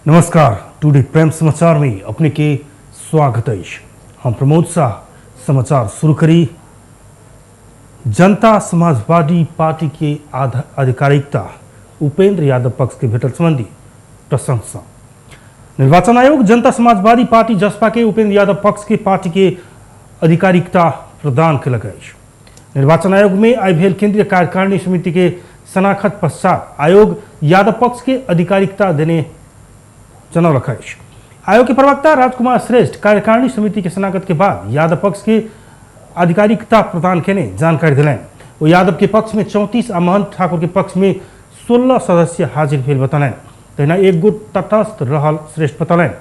नमस्कार, today prime समाचार में अपने के स्वागत अछि। हम प्रमोद शाह समाचार शुरू करी। जनता समाजवादी पार्टी के आधिकारिकता उपेंद्र यादव पक्ष के भेटल संबंधी प्रशंसा। निर्वाचन आयोग जनता समाजवादी पार्टी जसपा के उपेंद्र यादव पक्ष के पार्टी के आधिकारिकता प्रदान केलक अछि। निर्वाचन आयोग में आइ भेल केंद्रीय कार्यकारिणी समिति के शनाखत पश्चात आयोग यादव पक्ष के आधिकारिकता देने जनौलक अछि। आयोग के प्रवक्ता राजकुमार श्रेष्ठ कार्यकारिणी समिति के शनाखत के बाद यादव पक्ष के आधिकारिकता प्रदान केने जानकारी दिलनि। ओ यादव के पक्ष में 34 आ महंत ठाकुर के पक्ष में 16 सदस्य हाजिर भेल बतौलनि। तहिना एक गोट तटस्थ रहल श्रेष्ठ बतौलनि।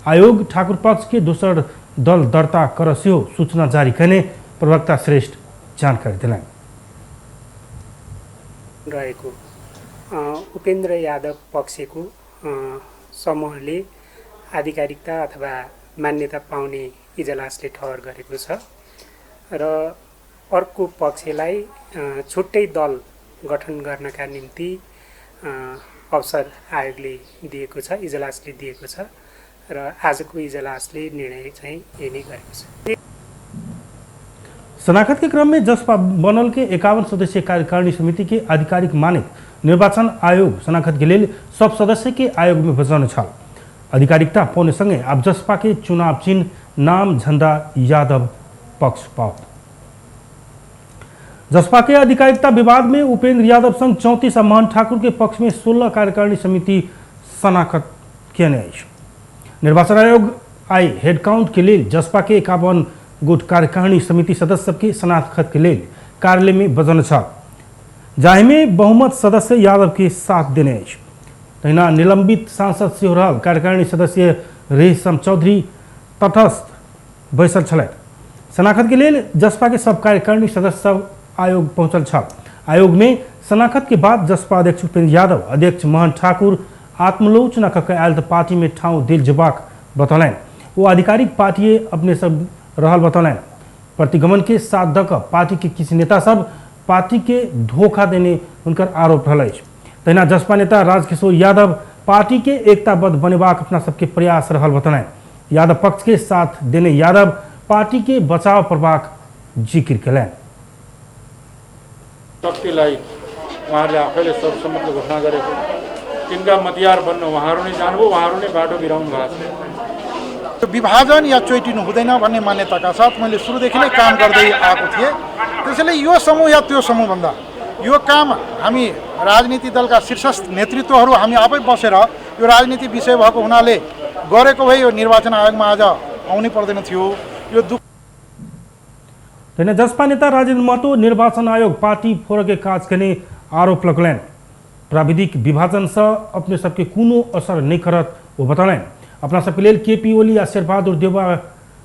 आयोग ठाकुर पक्ष के दोसर दल दर्ता कर सेहो सूचना जारी केने प्रवक्ता श्रेष्ठ जानकारी दिलनि। रहेको उपेन्द्र यादव पक्षको समूहले आधिकारिकता अथवा मान्यता पाउने इजलासले ठहर गरेको छ र अर्को पक्षलाई छुट्टै दल गठन गर्नका निम्ति अवसर आयोगले दिएको छ, इजलासले दिएको छ र आजको इजलासले निर्णय चाहिँ यही नै गरेको छ। शनाखत के क्रम में जसपा बनल के 51 सदस्यीय कार्यकारिणी समिति के आधिकारिक मानित निर्वाचन आयोग शनाखत के लेल सब सदस्य के आयोग में बजाउने छल। आधिकारिकता पाउने सँगै अब जसपा के चुनाव चिन्ह नाम झण्डा यादव पक्ष पाओत। जसपा के आधिकारिकता विवाद में उपेंद्र यादव संग 34 आ मोहन ठाकुर के पक्ष में 16 कार्यकारिणी समिति शनाखत केने अछि। निर्वाचन आयोग आई हेडकाउंट के लेल जसपा के 51 गोट कार्यकारिणी समिति सदस्य सबके शनाखत के लेल कार्यालय में बजौने छल, जाहिमे बहुमत सदस्य यादव के साथ देने अछि। तहिना निलंबित सांसद सेहो रहल कार्यकारिणी सदस्य रेशम चौधरी तटस्थ बैसल छलथि। शनाखत के लेल जसपा के सब कार्यकारिणी सदस्य सब आयोग पहुंचल छल। आयोग में शनाखत के बाद जसपा अध्यक्ष उपेंद्र यादव, अध्यक्ष मोहन ठाकुर आत्मलोचना कऽ के आयल तऽ पार्टी में ठाउँ देल जेबाक बतौलनि। ओ आधिकारिक पार्टी अपने सब रहल बतौलनि। प्रतिगमन के साथ दऽ कऽ पार्टी के किछु नेता सब पार्टी के धोखा देने हुनकर आरोप रहल अछि। तहिना जसपा नेता राजकिशोर यादव पार्टी के एकताबद्ध बनेबाक अपना सबके प्रयास रहल बतौलनि। यादव पक्ष के साथ देने यादव पार्टी के बचाव करबाक जिक्र केलनि। शक्तिलाई उहाँहरूले आफैले सर्वसम्मतले घोषणा गरेको, तिनका मतियार बन्न उहाँहरू नै जानुभयो, उहाँहरू नै बाटो बिराउनु भएको छ। विभाजन या चोइटिनु हुँदैन भन्ने मान्यताका साथ मैले सुरुदेखि नै काम गर्दै आएको थिएँ। त्यसैले यो समूह या त्यो समूहभन्दा यो काम हामी राजनीति दलका शीर्षस्थ नेतृत्वहरू हामी आफै बसेर यो राजनीति विषय भएको हुनाले गरेको भए यो निर्वाचन आयोगमा आज आउनै पर्दैन थियो। यो दुःख तहिना जसपा नेता राजेन्द्र महतो निर्वाचन आयोग पार्टी फोड़के काज केने आरोप लगलनि। प्राविधिक विभाजन से अपने सबके कोनो असर नहीं करत वो बतौलनि। अपना सबके लेल केपी ओली आ शेरबहादुर देउवा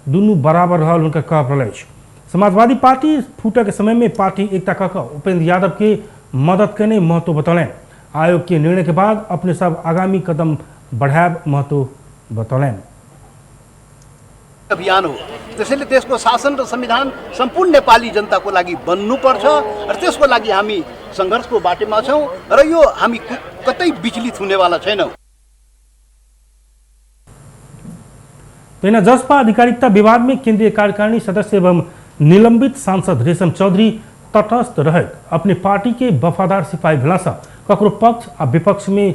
दुनू बराबर रहल हुनकर कहब रहल अछि। समाजवादी पार्टी फूटक के समय में पार्टी एकता कऽ कऽ उपेंद्र यादव के मदद केने महतो बतौलनि। आयोग के निर्णय के बाद अपने सब आगामी कदम बढ़ायब महतो बतौलनि। अभियान हो, त्यसैले देशको शासन र संविधान सम्पूर्ण नेपाली जनताको लागि बन्नुपर्छ र त्यसको लागि हामी सङ्घर्षको बाटोमा छौँ र यो हामी कतै विचलित हुनेवाला छैनौँ। तहिना जसपा आधिकारिकता विवाद में केंद्रीय कार्यकारिणी सदस्य एवं निलंबित सांसद रेशम चौधरी तटस्थ रहैत अपने पार्टी के वफादार सिपाही भेलासँ ककरो पक्ष आ विपक्ष में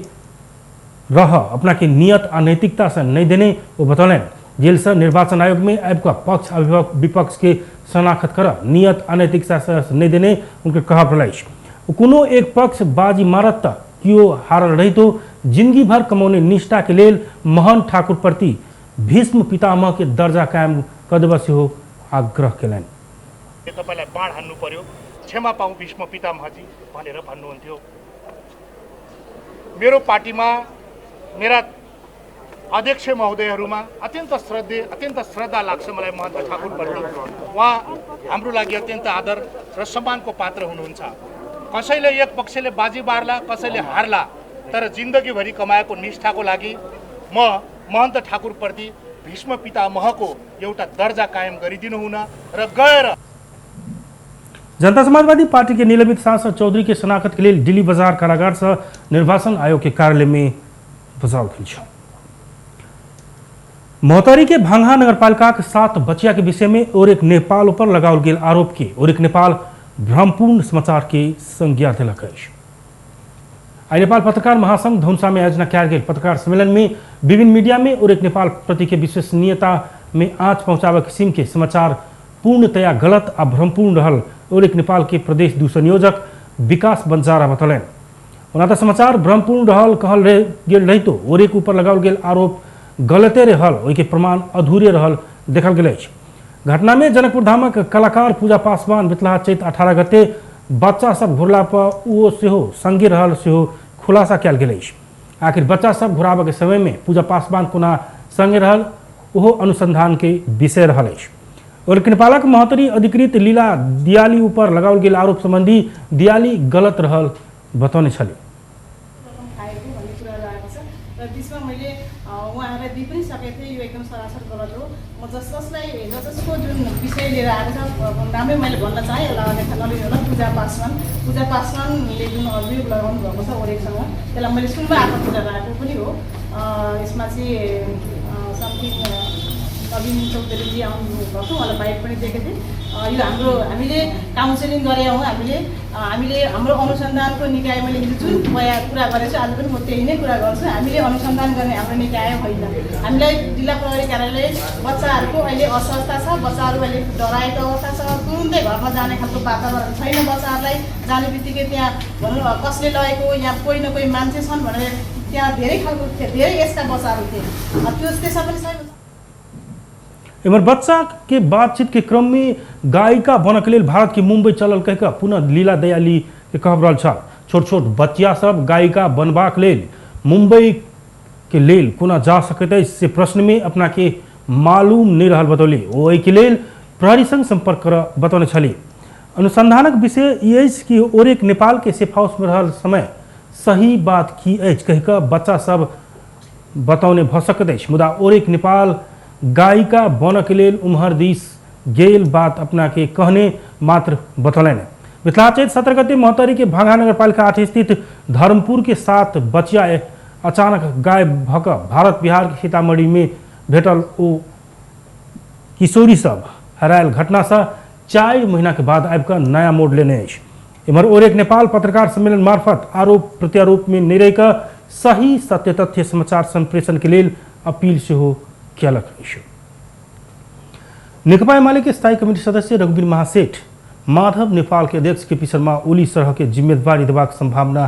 रह अपना के नियत आ नैतिकता से नहीं देने वो बतौलनि। जेल से निर्वाचन आयोग में आबि कऽ पक्ष आ विपक्ष के शनाखत कर नियत आ नैतिकता से नहीं देने उनके कहब रहल अछि। कोनो एक पक्ष बाजी मारत तऽ केओ हारल रहितो जिंदगी भर कमौने निष्ठा के लेल मोहन ठाकुर प्रति भीष्म पितामह के दर्जा कायम कऽ देबऽ सेहो आग्रह केलनि। तपाईँलाई बाण हान्नु पर्यो, क्षमा पाऊँ भीष्म पितामहजी भनेर भन्नुहुन्थ्यो। मेरो पार्टीमा मेरा अध्यक्ष महोदयहरूमा अत्यन्त श्रद्धेय, अत्यन्त श्रद्धा लाग्छ मलाई महन्त ठाकुरप्रति। उहाँ हाम्रो लागि अत्यन्त आदर र सम्मानको पात्र हुनुहुन्छ। कसैले एक पक्षले बाजी मार्ला, कसैले हार्ला, तर जिन्दगीभरि कमाएको निष्ठाको लागि म महन्त ठाकुरप्रति भीष्म पितामहको एउटा दर्जा कायम गरिदिनु हुन र गएर जनता समाजवादी पार्टी के निलंबित सांसद चौधरी के शनाखत के लिए दिल्ली बाजार कारागार से निर्वाचन आयोग के कार्यालय में बजाओ गेल छल। महोत्तरी के भांगा नगरपालिकाक 7 बचिया के विषय में ओरेक नेपाल पर लगाओल गेल आरोप के ओरेक नेपाल भ्रमपूर्ण समाचार के संज्ञा देलक अछि। आई नेपाल पत्रकार महासंघ धनुषा में आयोजना कयल गेल पत्रकार सम्मेलन में विभिन्न मीडिया में ओरेक नेपाल प्रति के विश्वसनीयता में आँच पहुँचाबय किसिम के समाचार पूर्णतया गलत आ भ्रमपूर्ण रहल ओरेक नेपाल के प्रदेश 2 संयोजक विकास बंजारा बतौलनि। ओना तऽ समाचार भ्रमपूर्ण रहल कहल गेल रहितो ओरेक ऊपर लगाओल गेल आरोप गलते रहल, ओहिके प्रमाण अधूरे रहल देखल गेल अछि। घटना में जनकपुर धामक कलाकार पूजा पासवान बितला चैत 18 गते बच्चा सब घुरला पर ओ सेहो संगे रहल सेहो खुलासा कयल गेल अछि। आखिर बच्चा सब घुराबऽ के समय में पूजा पासवान कोना संगे रहल ओहो अनुसंधान के विषय रहल अछि। ओरेक नेपालक महोत्तरी अधिकृत लीला दियाली ऊपर लगाओल गेल आरोप संबंधी दियाली गलत रहल बतौने छली। त्यसमा मैले उहाँहरूलाई दिइ पनि सकेको थिएँ, यो एकदम सरासर गलत हो। म जसलाई जसको जुन विषय लिएर आएको छ नामै मैले भन्न चाहेँ, यसलाई अन्यथा नलिनु होला। पूजा पासवान, पूजा पासवानले जुन अभियोग लगाउनु भएको छ ओरेकसँग, त्यसलाई मैले सुनमा आएको कुरा रहेको पनि हो। यसमा चाहिँ समथिङ नवीन चौधरीजी आउनुभएको थियो, उहाँलाई बाइक पनि दिएको थिएँ। यो हाम्रो हामीले काउन्सिलिङ गरे हौँ, हामीले हामीले हाम्रो अनुसन्धानको निकाय, मैले हिजो जुन कुरा गरेको छु आज पनि म त्यही नै कुरा गर्छु। हामीले अनुसन्धान गर्ने हाम्रो निकाय होइन। हामीलाई जिल्ला प्रहरी कार्यालय बच्चाहरूको अहिले असहजता छ, बच्चाहरू अहिले डराएको अवस्था छ, तुरुन्तै घरमा जाने खालको वातावरण छैन। बच्चाहरूलाई जाने बित्तिकै त्यहाँ भनौँ कसले लगेको, यहाँ कोही न कोही मान्छे छन् भनेर त्यहाँ धेरै खालको धेरै यसका बच्चाहरू थिए, त्यो त्यसमा पनि छैन। एमहर बच्चा के बातचीत के क्रम में गायिका बनक के लेल भारत के मुंबई चलल कह के पुनः लीला दयाली के कहब रहल छल। छोट छोट बच्चा सब गायिका बनबाक लेल मुंबई के लेल कोना जा सकैत अछि से प्रश्न में अपना के मालूम नहीं रहल बतौली। ओ एहि के लेल प्रहरी संग संपर्क कर बतौने छली। अनुसंधानक विषय ई अछि कि ओरेक नेपाल के सेफ हाउस में रहल समय सही बात की अछि कहि कऽ बच्चा सब बतौने भऽ सकैत अछि, मुदा ओरेक नेपाल गायिका बनऽ के लेल उम्हर दिस गेल बात अपना के कहने मात्र बतौलनि। मिथिला चैत 17 गते महोत्तरी के भांगा नगरपालिका 8 स्थित धर्मपुर के 7 बचिया अचानक गायब भऽ कऽ भारत बिहार के सीतामढ़ी में भेटल ओ किशोरी सब हरायल घटना से 4 महीना के बाद आबि कऽ नया मोड़ लेने अछि। एम्हर ओरेक नेपाल पत्रकार सम्मेलन मार्फत आरोप प्रत्यारोप में नहि रहि कऽ सही सत्य तथ्य समाचार संप्रेषण के लेल अपील सेहो कयलक अछि। नेकपा एमाले के स्थायी कमिटी सदस्य रघुवीर महासेठ माधव नेपाल के अध्यक्ष के पी शर्मा ओली सरह के जिम्मेदारी देबाक संभावना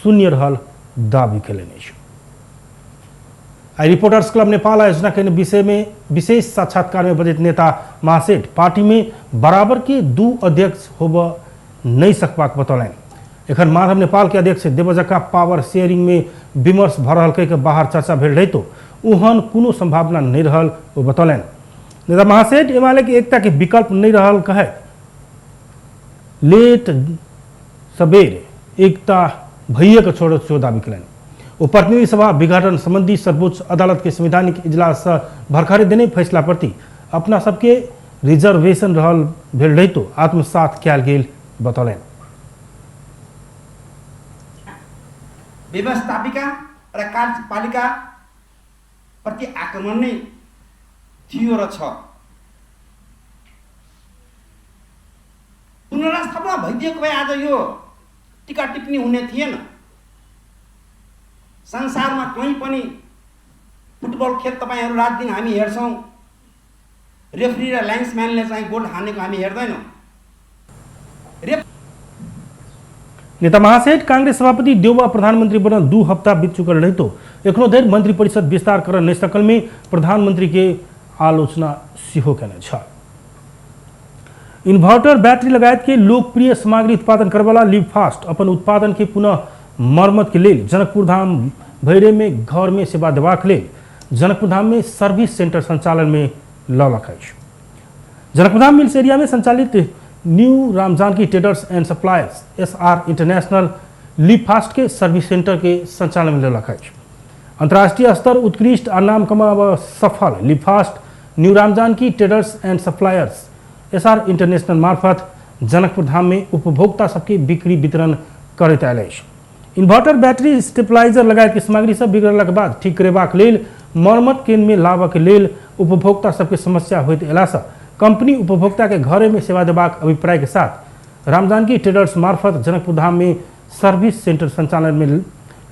शून्य रहल दावी कयलनि अछि। आई रिपोर्टर्स क्लब नेपाल आयोजना के विषय में विशेष साक्षात्कार में बजैत नेता महासेठ पार्टी में बराबर के 2 अध्यक्ष होबऽ नहीं सकबाक बतौलनि। एखन माधव नेपाल के अध्यक्ष देवजका पावर शेयरिंग में विमर्श भऽ रहल कहि के बाहर चर्चा भेल रहितो ओहन कोनो संभावना नहीं रहल ओ बतौलनि। नेता महासेठ एमाले के एकता के विकल्प नहीं रहल कहैत लेट सबेर एकता भैये के छोड़त सेहो दावी कयलनि। ओ प्रतिनिधि सभा विघटन संबंधी सर्वोच्च अदालत के संवैधानिक इजलास से भरखरे देने फैसला प्रति अपना सबके रिजर्वेशन रहल भेल रहितो आत्मसात कयल गेल बतौलनि। व्यवस्थापिका र कार्यपालिका प्रति आक्रमण नै थियो र छ। पुनर्स्थापना भइदिएको भए आज यो टिका टिप्पणी हुने थिएन। संसारमा कहीँ पनि फुटबल खेल तपाईहरू रात दिन हामी हेर्छौँ, रेफ्री र लाइन्सम्यानले चाहिँ गोल हानेको हामी हेर्दैनौँ। नेता महासेठ कांग्रेस सभापति देउबा प्रधानमंत्री बनल 2 हफ्ता बीत चुकल रहितो एखनो धरि मंत्री परिषद विस्तार कर नहि सकल में प्रधानमंत्री के आलोचना सेहो केने छल। इन्वर्टर बैटरी लगायत के लोकप्रिय सामग्री उत्पादन करवाला लिव फास्ट अपन उत्पादन के पुनः मरम्मत के लेल जनकपुर धाम भैरे में घर में सेवा देबाक लेल जनकपुर धाम में सर्विस सेंटर संचालन में ललक अछि। जनकपुर धाम मिल्स एरिया में संचालित new Ramjanaki traders and suppliers SR international live fast के सर्विस सेंटर के संचालन में लेलक अछि। अंतर्राष्ट्रीय स्तर उत्कृष्ट आ नाम कमाब सफल live fast new Ramjanaki traders and suppliers SR international मार्फत जनकपुर धाम में उपभोक्ता सबके बिक्री वितरण करैत आयल अछि। इन्वर्टर बैटरी स्टेबलाइजर लगायत के सामग्री सब बिगड़लाक बाद ठीक करेबाक लेल मरम्मत केंद्र में लाबऽ के लेल उपभोक्ता सबके समस्या होइत अयलासँ कंपनी उपभोक्ता के घरे में सेवा देबाक अभिप्राय के साथ रामजानकी ट्रेडर्स मार्फत जनकपुर धाम में सर्विस सेंटर संचालन में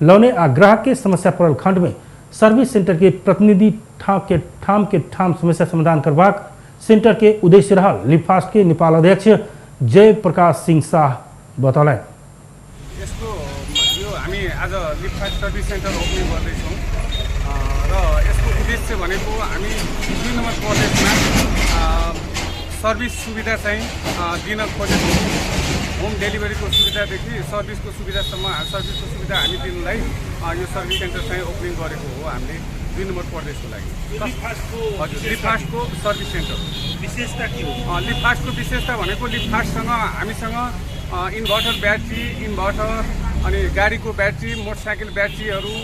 लौने आ ग्राहक के समस्या पड़ल खंड में सर्विस सेंटर के प्रतिनिधि ठाम के ठाम समस्या समाधान करबाक सेंटर के उद्देश्य रहल लिफास्ट के नेपाल अध्यक्ष जय प्रकाश सिंह शाह बतौलनि। यसको यो हामी आज लिफास्ट सर्भिस सेन्टर ओपनिङ गर्दैछौँ र यसको उद्देश्य भनेको हामी 2 नम्बर प्रदेशमा सर्भिस सुविधा चाहिँ दिन खोजेको होम डेलिभरीको सुविधादेखि सर्भिसको सुविधासम्म सर्भिसको सुविधा हामी दिनलाई यो सर्भिस सेन्टर चाहिँ ओपनिङ गरेको हो हामीले 2 नम्बर प्रदेशको लागि। हजुर, लिफास्टको सर्भिस सेन्टर विशेषता के हो? लिफास्टको विशेषता भनेको लिफास्टसँग हामीसँग इन्भर्टर ब्याट्री, इन्भर्टर अनि गाडीको ब्याट्री, मोटरसाइकल ब्याट्रीहरू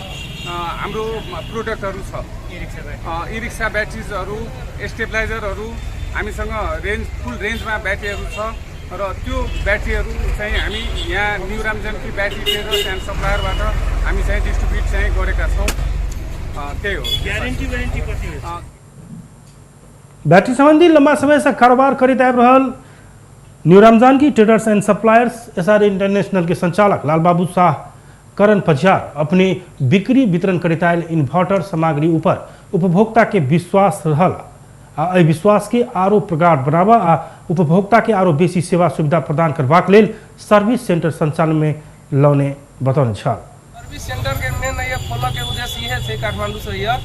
हाम्रो प्रोडक्टहरू छ। ई रिक्सा ब्याट्रिजहरू, स्टेबलाइजरहरू हामीसँग रेन्ज फुल रेन्जमा ब्याट्रीहरू छ र त्यो ब्याट्रीहरू चाहिँ हामी यहाँ new Ramjanaki battery traders and सप्लायरबाट हामी चाहिँ डिस्ट्रिब्युट चाहिँ गरेका छौँ। त्यही हो। ग्यारेन्टी वारेन्टी कति हो? बैटरी संबंधी लंबा समय से कारोबार करैत आबि रहल new Ramjanaki traders and suppliers SR international के संचालक लालबाबू शाह करण पझियार अपने बिक्री वितरण करैत आयल इन्वर्टर सामग्री ऊपर उपभोक्ता के विश्वास रहल आ एहि विश्वास के आरो प्रगाढ़ बनाबऽ आ उपभोक्ता के आरो बेसी सेवा सुविधा प्रदान करबाक लेल सर्विस सेंटर संचालन में लौने बतौने छल। सर्विस सेंटर के मेन ये खोलऽ के उद्देश्य इहे छै काठमांडू से ये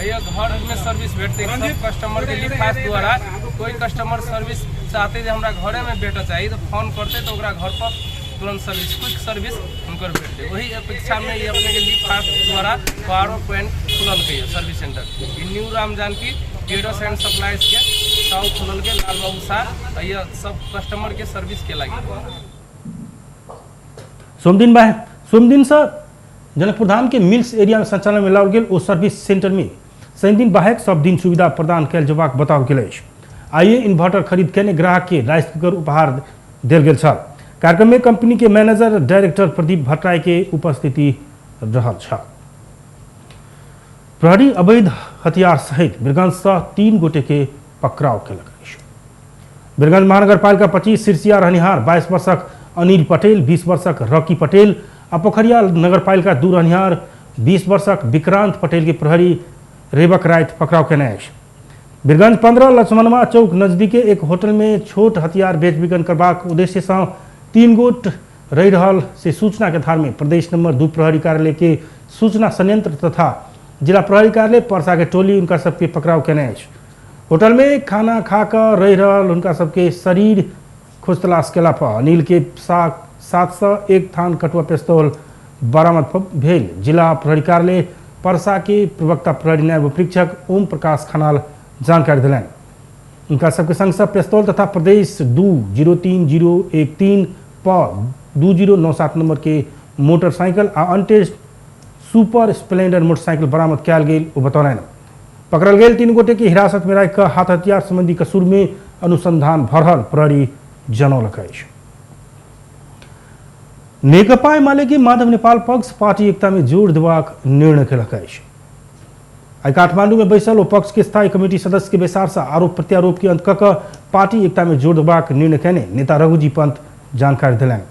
घर में सर्विस भेटते सब कस्टमर के लिफास्ट द्वारा। कोई कस्टमर सर्विस चाहते जे हमरा घरे में भेटऽ चाही तो फोन करते तो ओकरा घर पर तुरंत सर्विस, क्विक सर्विस हुनकर भेटते। वही अपेक्षा में ये अपने के लिफास्ट द्वारा पावर पॉइंट खुलल के service centre E new Ram Janaki traders and supplies के साउ खुलल के लाल बाबू शाह ये सब कस्टमर के सर्विस के लागी। सोमदिन से जनकपुर धाम के मिल्स एरिया में संचालन में लाओल गेल ओ सर्विस सेंटर में शनिदिन बाहेक सब दिन सुविधा प्रदान कयल जेबाक बताओल गेल अछि। आइए इन्वर्टर खरीद केने ग्राहक के राइस कुकर उपहार देल गेल छल। कार्यक्रम में कंपनी के मैनेजर डायरेक्टर प्रदीप भट्टराई के उपस्थिति रहल छल। प्रहरी अवैध हथियार सहित वीरगंज से 3 गोटे के पकड़ाव केलक अछि। वीरगंज महानगरपालिका 25 सिरसिया रहनिहार 22 वर्षक अनिल पटेल, 20 वर्षक रॉकी पटेल आ पोखरिया नगरपालिका 2 रहनिहार 20 वर्षक विक्रांत पटेल के प्रहरी रेबक राति पकड़ाव केने अछि। वीरगंज 15 लक्ष्मणवा चौक नजदीके एक होटल में छोट हथियार बेच बिकन करबाक उद्देश्य से 3 गोट रहि रहल से सूचना के आधार में प्रदेश नंबर 2 प्रहरी कार्यालय के सूचना संयंत्र तथा जिला प्रहरी कार्यालय परसा के टोली उनका सबके पकड़ाव केने अछि। होटल में खाना खा कऽ रहि रहल उनका सबके शरीर खोज तलाश केला पर अनिल के 701 थान कटुआ पिस्तौल बरामद भेल। जिला प्रहरी कार्यालय परसा के प्रवक्ता प्रहरी नायब उपरीक्षक ओम प्रकाश खनाल जानकारी दिलनि। उनका सबके संग सब पिस्तौल तथा प्रदेश 2 03013 प 2097 नंबर के मोटरसाइकिल आ अनटेस्ट सुपर स्प्लेंडर मोटरसाइकिल बरामद कयल गेल ओ बतौलनि। पकड़ल गेल 3 गोटे के हिरासत में राखि कऽ हाथ हथियार संबंधी कसूर में अनुसंधान भऽ रहल प्रहरी जनौलक अछि। नेकपा एमाले के माधव नेपाल पक्ष पार्टी एकता में जोड़ देबाक निर्णय केलक अछि। आइ काठमांडू में बैसल ओ पक्ष के स्थायी कमेटी सदस्य के बैसार से आरोप प्रत्यारोप के अंत कऽ पार्टी एकता में जोड़ देबाक निर्णय केने नेता रघुजी पंत जानकारी देलनि।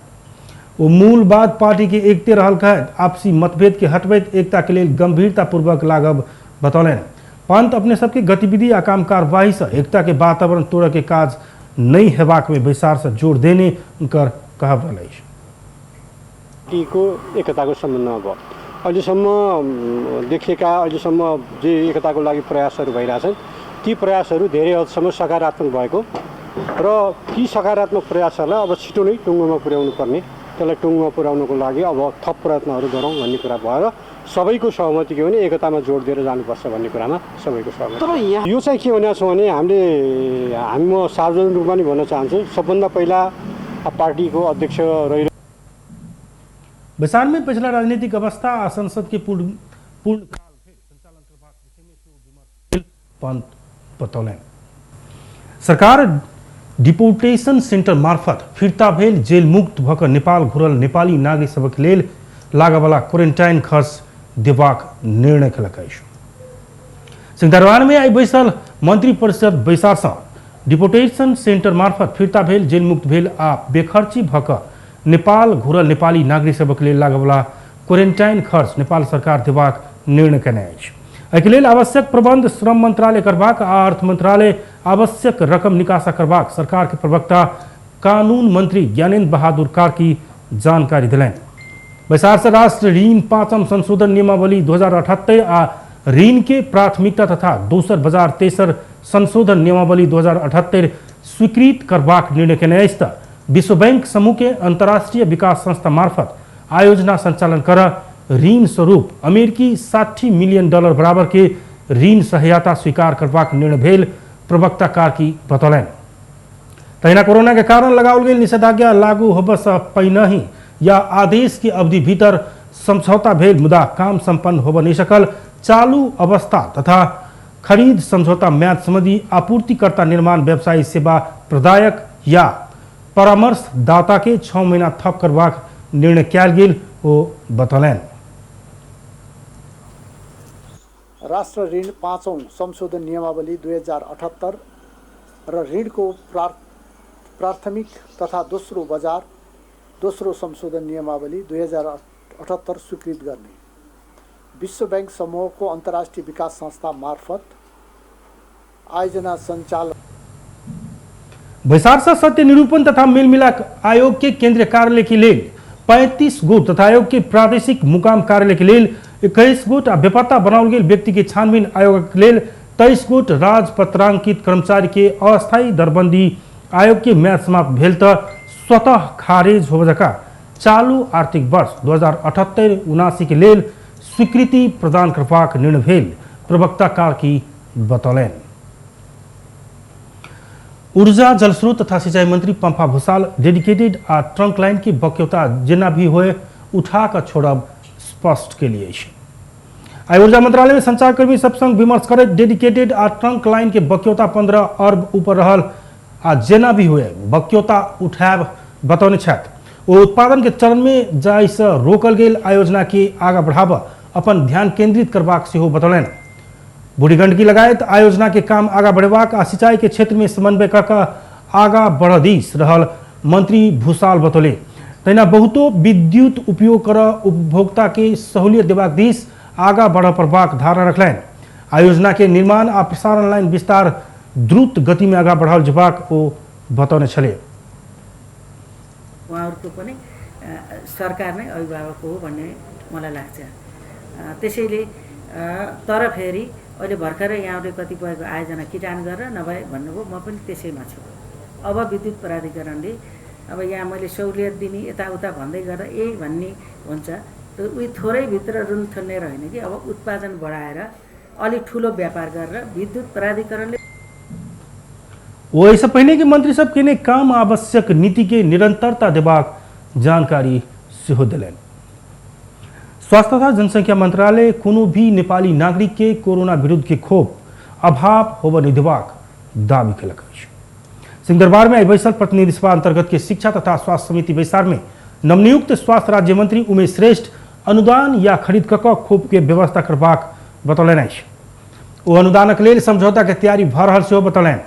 ओ मूल बात पार्टी के एकते रहल कहैत आपसी मतभेद के हटबैत एकता के लेल गंभीरतापूर्वक लागब बतौलनि। पंत अपने सबके गतिविधि आ काम कार्यवाही से एकता के वातावरण तोड़ऽ के काज नहीं हेबाक में बैसार से जोड़ देने उनकर कहब रहल अछि। पार्टीको एकताको सम्बन्धमा भयो अहिलेसम्म देखिएका अहिलेसम्म जे एकताको लागि प्रयासहरू भइरहेछन् ती प्रयासहरू धेरै हदसम्म सकारात्मक भएको र ती सकारात्मक प्रयासहरूलाई अब छिटो नै टुङ्गोमा पुर्याउनु पर्ने, त्यसलाई टुङ्गोमा पुर्याउनुको लागि अब थप प्रयत्नहरू गरौँ भन्ने कुरा भएर सबैको सहमति के भने एकतामा जोड दिएर जानुपर्छ भन्ने कुरामा सबैको सहमति। तर यहाँ यो चाहिँ के भनेको छौँ भने हामी म सार्वजनिक रूपमा नि भन्न चाहन्छु, सबभन्दा पहिला पार्टीको अध्यक्ष रहि बैसार में पिछला राजनीतिक अवस्था आ संसद के पूर्ण काल संचालन करबाक विषय में सेहो विमर्श पंत बतौलनि। सरकार डिपोर्टेशन सेंटर मार्फत फिर्ता भेल जेल मुक्त भऽ कऽ नेपाल घुरल नेपाली नागरिक सभक लेल लागऽवला क्वारेंटाइन खर्च देबाक निर्णय केलक अछि। सिंहदरबार में आई बैसल मंत्री परिषद बैसार सँ डिपोटेशन सेंटर मार्फत फिर्ता भेल, जेल मुक्त भेल आ बेखर्ची भऽ कऽ नेपाल घुरल नेपाली नागरिक सभक लेल लागयवला क्वारेंटाइन खर्च नेपाल सरकार देबाक निर्णय केने अछि। एहिके लेल आवश्यक प्रबंध श्रम मंत्रालय करबाक आ अर्थ मंत्रालय आवश्यक रकम निकासा करबाक सरकार के प्रवक्ता कानून मंत्री ज्ञानेन्द्र बहादुर कार्की जानकारी देलनि। बैसार से राष्ट्र ऋण 5म संशोधन नियमावली 2078 आ ऋण के प्राथमिकता तथा दोसर बाजार तेसर संशोधन नियमावली 2078 स्वीकृत करबाक निर्णय केने अछि। त विश्व बैंक समूह के अंतर्राष्ट्रीय विकास संस्था मार्फत आयोजना संचालन कर ऋण स्वरूप अमेरिकी $60 मिलियन बराबर के ऋण सहायता स्वीकार करबाक निर्णय भेल प्रवक्ता कार्की बतौलनि। तहिना कोरोना के कारण लगाओल गेल निषेधाज्ञा लागू होबय पहिनहि या आदेश के अवधि भीतर समझौता भेल मुदा काम संपन्न होबय नहि सकल चालू अवस्था तथा खरीद समझौता म्याद संबंधी आपूर्तिकर्ता निर्माण व्यवसायी सेवा प्रदायक या परामर्शदाता के 6 महीना थप करबाक निर्णय कयल गेल ओ बतौलनि। राष्ट्र ऋण 5औं संशोधन नियमावली 2078 र ऋणको प्राथमिक तथा दोस्रो बजार दोस्रो संशोधन नियमावली 2078 स्वीकृत गर्ने, विश्व बैंक समूहको अन्तर्राष्ट्रिय विकास संस्था मार्फत आयोजना सञ्चालन। बैसार से सत्य निरूपण तथा मेलमिलाप आयोग के केंद्रीय कार्यालय के लेल 35 गोट तथा आयोग के प्रादेशिक मुकाम कार्यालय के लेल 21 गोट आ बेपत्ता बनाओल गेल व्यक्ति के छानबीन आयोग के लेल 23 गोट राजपत्रांकित कर्मचारी के अस्थायी दरबंदी आयोग के म्याद समाप्त भेल त स्वतः खारिज होबय जकाँ चालू आर्थिक वर्ष 2078-79 के लेल स्वीकृति प्रदान करबाक निर्णय भेल प्रवक्ता कार्की बतौलनि। ऊर्जा जलस्रोत तथा सिंचाई मंत्री पंपा भूषाल डेडिकेटेड आ ट्रंक लाइन के बक्यौता जेना भी होए उठा कऽ छोड़ब स्पष्ट के लिए। आइ ऊर्जा मंत्रालय में संचारकर्मी सब संग विमर्श करैत डेडिकेटेड आ ट्रंक लाइन के बक्यौता 15 अर्ब ऊपर रहल आ जेना भी हुए बक्यौता उठायब बतौने छथि। ओ उत्पादन के चरण में जाहिसँ रोकल गेल आयोजना के आगा बढ़ाबऽ अपन ध्यान केंद्रित करबाक सेहो बतौलनि। बूढ़ी गंडकी लगायत आयोजना के काम आगा बढ़ेबाक आ सिंचाई के क्षेत्र में समन्वय कऽ कऽ आगा बढ़ दिस रहल मंत्री भूषाल बतौले। तहिना बहुतो विद्युत उपयोग कर उपभोक्ता के सहूलियत देबाक दिस आगा बढ़ पड़बाक धारणा रखलनि। आयोजना के निर्माण आ प्रसारण लाइन विस्तार द्रुत गति में आगा बढ़ाओल जेबाक ओ बतौने छलै। उहाँहरूको पनि सरकार नै अभिभावक हो भन्ने मलाई लाग्छ। त्यसैले तर फेरि अहिले भर्खरै यहाँले कतिपयको आयोजना किटान गरेर नभए भन्नुभयो, म पनि त्यसैमा छु। अब विद्युत प्राधिकरणले अब यहाँ मैले सहुलियत दिने यताउता भन्दै गर्दा यही भन्ने हुन्छ, उही थोरैभित्र ऋण थुनेर होइन कि अब उत्पादन बढाएर अलिक ठुलो व्यापार गरेर विद्युत प्राधिकरणले। वो एहिसँ पहिने के मंत्री सब केने काम आवश्यक नीति के निरंतरता देबाक जानकारी सेहो देलनि। स्वास्थ्य तथा जनसंख्या मंत्रालय कोनो भी नेपाली नागरिक के कोरोना विरुद्ध के खोप अभाव होबय नहि देबाक दावी केलक अछि। सिंहदरबार में आई बैसल प्रतिनिधि सभा अंतर्गत के शिक्षा तथा स्वास्थ्य समिति बैसार में नवनियुक्त स्वास्थ्य राज्य मंत्री उमेश श्रेष्ठ अनुदान या खरीद कऽ कऽ खोप के व्यवस्था करबाक बतौलनि अछि। ओ अनुदानक लेल समझौता के तैयारी भऽ रहल सेहो बतौलनि।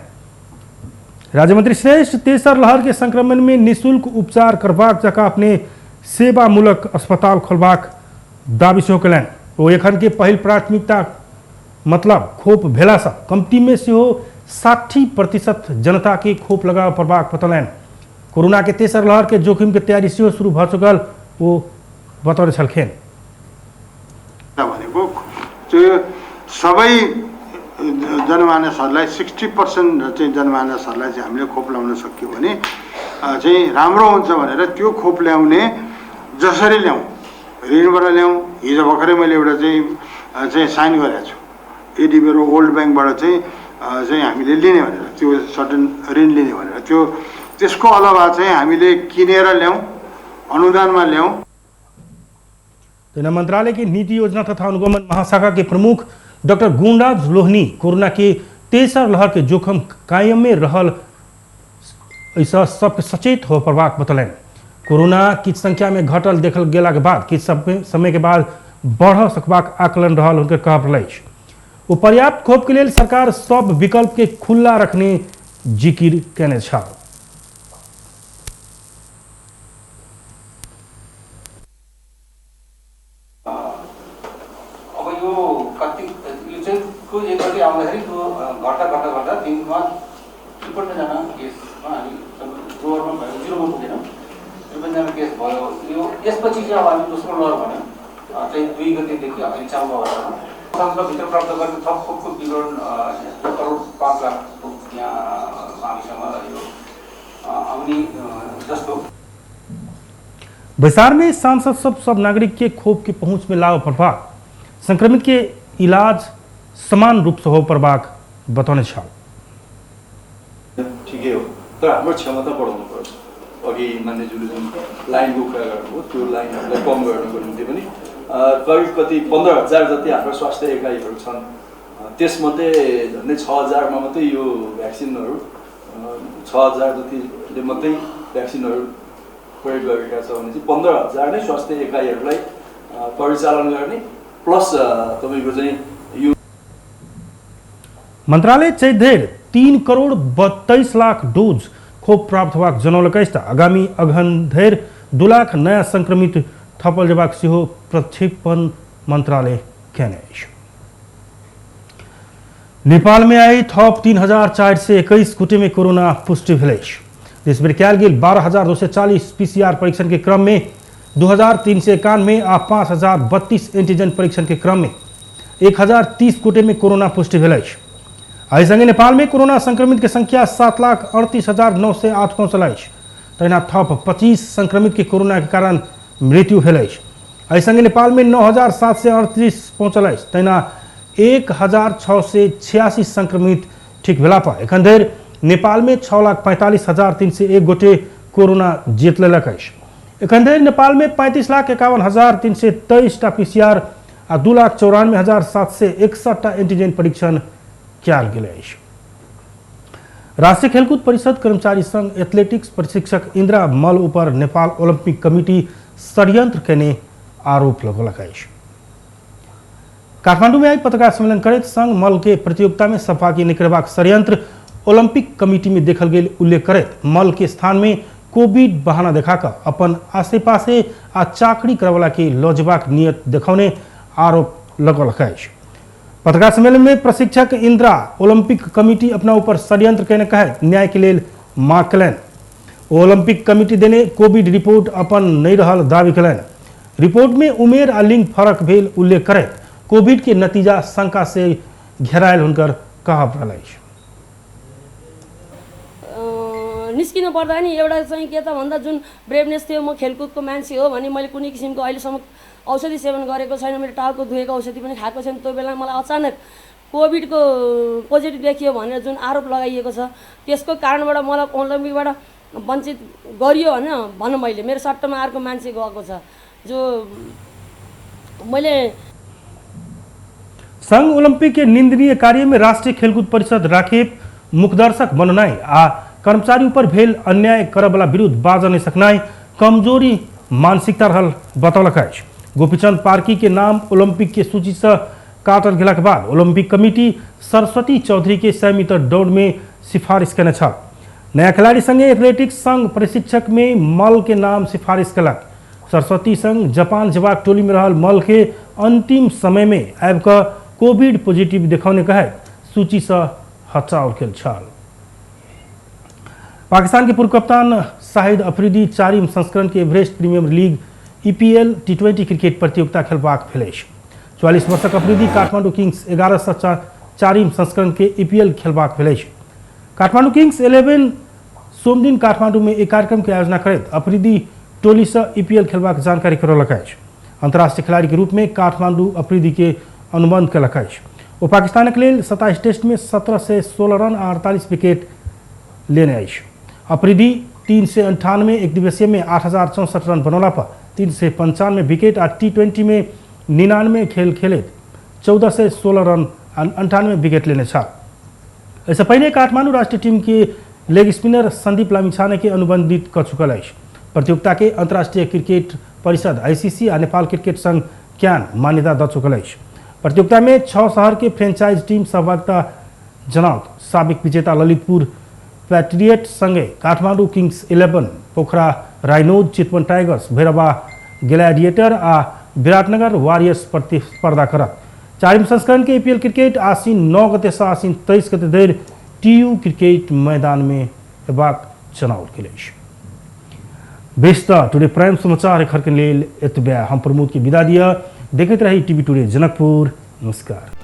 राज्यमंत्री श्रेष्ठ तेसर लहर के संक्रमण में निःशुल्क उपचार करबाक जकाँ अपने सेवामूलक अस्पताल खोलबाक दावी सेहो कयलनि। ओ एखन के पहिल प्राथमिकता मतलब खोप भेलासँ कम्ती में सेहो 60% जनता के खोप लगाबय पड़बाक बतौलनि। कोरोना के तेसर लहर के जोखिम के तैयारी सेहो शुरू भऽ चुकल ओ बतौने छलखिन। भनेको त्यो सबै जनमानसहरूलाई 60% चाहिँ जनमानसहरूलाई चाहिँ हामीले खोप लाउन सक्यो भने चाहिँ राम्रो हुन्छ भनेर त्यो खोप ल्याउने जसरी ल्याउँ ऋणबाट ल्याउँ। हिजो भर्खरै मैले एउटा चाहिँ साइन गरेको छु एडिबी र वर्ल्ड ब्याङ्कबाट चाहिँ चाहिँ हामीले लिने भनेर, त्यो सर्टन ऋण लिने भनेर। त्यो त्यसको अलावा चाहिँ हामीले किनेर ल्याउँ, अनुदानमा ल्याउँ। तहिना मंत्रालय के नीति योजना तथा अनुगमन महाशाखा के प्रमुख डॉक्टर गुणराज लोहनी कोरोना के तेसर लहर के जोखिम कायम में रहल एहिसँ सबके सचेत हो पड़बाक बतौलनि। कोरोना किछु संख्या में घटल देखल गेलाके बाद किछु समय के बाद बढ़ सकबाक आकलन रहल हुनकर कहब रहल अछि। ओ पर्याप्त खोप के लेल सरकार सब विकल्प के खुला रखने जिकिर केने छल। अब यो कति यो चैतको एक गते आउँदाखेरि त्यो घट्दा घट्दा घट्दा दिनमा 53 जना केसमा हामी लोवरमा भयो, जिरोमा पुगेनौँ, 53 जना केस भयो। यो यसपछि चाहिँ अब हामी दोस्रो लहर भन्यौँ चाहिँ 2 गतेदेखि अहिले चालु भएको भित्र प्राप्त गर्ने थप खोपको विवरण 2 करोड 5 लाख यहाँ हामीसँग यो आउने जस्तो। बैसार में सांसद सब सब नागरिक के खोप के पहुंच में लाभ पड़बाक, संक्रमित के इलाज समान रूप से हो पड़बाक बतौने छल। ठिकै हो, तर हाम्रो क्षमता बढाउनु पर्छ। अघि मान्यज्यूले जुन लाइनको कुरा गर्नुभयो त्यो लाइनहरूलाई कम गर्नुको निम्ति पनि करिब कति 15,000 जति हाम्रो स्वास्थ्य एकाइहरू छन्, त्यसमध्ये झन्डै 6,000मा मात्रै यो भ्याक्सिनहरू 6,000 जतिले मात्रै भ्याक्सिनहरू प्रयोग गरेका छ भने चाहिँ 15,000 नै स्वास्थ्य एकाइहरूलाई परिचालन गर्ने प्लस तपाईँको चाहिँ यो मन्त्रालय चैधेर 3 करोड 32 लाख डोज खोप प्राप्त होबाक जनौलक अछि। आगामी अगहन धरि 2 लाख नयाँ संक्रमित थपल जेबाक सेहो प्रक्षेपण मन्त्रालय केने अछि। नेपाल में आई थप 3,421 गोटे में कोरोना पुष्टि भेल अछि। देशभरि कयल गेल 12,240 पीसीआर परीक्षण के क्रम में 2,391 आ 5,032 एंटीजन परीक्षण के क्रम में 1,030 गोटे में कोरोना पुष्टि भेल अछि। एहि संगे नेपाल में कोरोना संक्रमित के संख्या 7,38,908 पहुँचल अछि। तहिना थप 25 संक्रमित के कोरोना के कारण मृत्यु भेल अछि। एहि संगे नेपाल में 9,738 पहुँचल अछि। तहिना 1,686 संक्रमित ठीक भेला पर एखन धरि नेपाल में 6,45,301 गोटे कोरोना जीत लेलक अछि। एखन धरि नेपाल में 35,51,323 टा पीसीआर आ 2,94,761 टा एंटीजन परीक्षण कयल गेल अछि। राष्ट्रीय खेलकूद परिषद कर्मचारी संघ एथलेटिक्स प्रशिक्षक इंदिरा मल ऊपर नेपाल ओलंपिक कमिटी षड्यंत्र केने आरोप लगौलक अछि। काठमांडू में आई पत्रकार सम्मेलन करैत संघ मल के प्रतियोगिता में सहभागी नहि करबाक षड्यंत्र ओलंपिक कमिटी में देखल गेल उल्लेख करैत मल के स्थान में कोविड बहाना देखाकर अपन आसेपासे आ चाकरी करवला के लऽ जेबाक नियत देखौने आरोप लगौलक अछि। पत्रकार सम्मेलन में प्रशिक्षक इंदिरा ओलंपिक कमिटी अपना ऊपर षड्यंत्र केने कहैत न्याय के लेल मांग कयलनि। ओलंपिक कमिटी देने कोविड रिपोर्ट अपन नहीं रहल दावी कयलनि। रिपोर्ट में उमेर आ लिंग फरक भेल उल्लेख करैत कोविड के नतीजा शंका से घेरायल हुनकर कहब रहल अछि। निस्किनु पर्दा नि एउटा चाहिँ के त भन्दा जुन ब्रेभनेस थियो, म खेलकुदको मान्छे हो भने मैले कुनै किसिमको अहिलेसम्म औषधि सेवन गरेको छैन, मेरो टाउको दुखेको औषधि पनि खाएको छैन। त्यो बेला मलाई अचानक कोभिडको पोजिटिभ देखियो भनेर जुन आरोप लगाइएको छ त्यसको कारणबाट मलाई ओलम्पिकबाट वञ्चित गरियो होइन भनौँ। मैले मेरो सट्टामा अर्को मान्छे गएको छ जो मैले। संघ ओलंपिक के निंदनीय कार्य में राष्ट्रीय खेलकूद परिषद राखेप मुखदर्शक बननाई आ कर्मचारी ऊपर भेल अन्याय करबला विरुद्ध बाजऽ नहि सकनाई कमजोरी मानसिकता रहल बतौलक अछि। गोपीचंद पार्की के नाम ओलंपिक के सूची से काटल गेलाक बाद ओलंपिक कमिटी सरस्वती चौधरी के 100 मीटर दौड़ में सिफारिश केने छल। नया खिलाड़ी संगे एथलेटिक्स संघ प्रशिक्षक में मल के नाम सिफारिश केलक। सरस्वती संघ जापान जेबाक टोली में रहल मल के अंतिम समय में आबि कऽ कोविड पॉजिटिव देखौने कहैत सूची से हटाओल गेल छल। पाकिस्तान के पूर्व कप्तान शाहिद अफरीदी 4 संस्करण के Everest premier league EPL T20 cricket प्रतियोगिता खेलबाक भेल अछि। 44 वर्षक अफरीदी काठमांडू किंग्स 11 से 4 संस्करण के ईपीएल खेलबाक भेल अछि। काठमांडू किंग्स 11 सोमदिन काठमांडू में एक कार्यक्रम के आयोजना करैत अफरीदी टोली से ईपीएल खेलबाक जानकारी करौलक अछि। अंतर्राष्ट्रीय खिलाड़ी के रूप में काठमांडू अफरीदी के अनुबंध केलक अछि। ओ पाकिस्तानक लेल 27 टेस्ट में 17 से 16 रन आ 48 विकेट लेने अछि। अफरीदी 398 एक दिवसीय में 8,064 रन बनौला पर 395 विकेट आ T20 में 99 खेल खेलैत 14 से 16 रन आ 98 विकेट लेने छल। एहिसँ पहिने काठमांडू राष्ट्रीय टीम के लेग स्पिनर संदीप लामिछाने के अनुबंधित कऽ चुकल अछि। प्रतियोगिता के अंतर्राष्ट्रीय क्रिकेट परिषद आईसीसी आ नेपाल क्रिकेट संघ can मान्यता दऽ चुकल अछि। प्रतियोगिता में 6 शहर के फ्रेंचाइज टीम सहभागिता जनाओत। साबिक विजेता ललितपुर पैट्रियट संगे Kathmandu Kings 11, Pokhara Rhinos, Chitwan Tigers, Bhairahawa Gladiator आ विराटनगर वॉरियर्स प्रतिस्पर्धा करत। चारिम संस्करण के एपीएल क्रिकेट आश्विन 9 गते से आश्विन 23 गते धरि टीयू क्रिकेट मैदान में हेबाक जनाओल गेल अछि। बेस त टुडे प्राइम समाचार एखरके लेल एतबे। हम प्रमोद के विदा दिअ। देखैत रही टीवी टुडे जनकपुर। नमस्कार।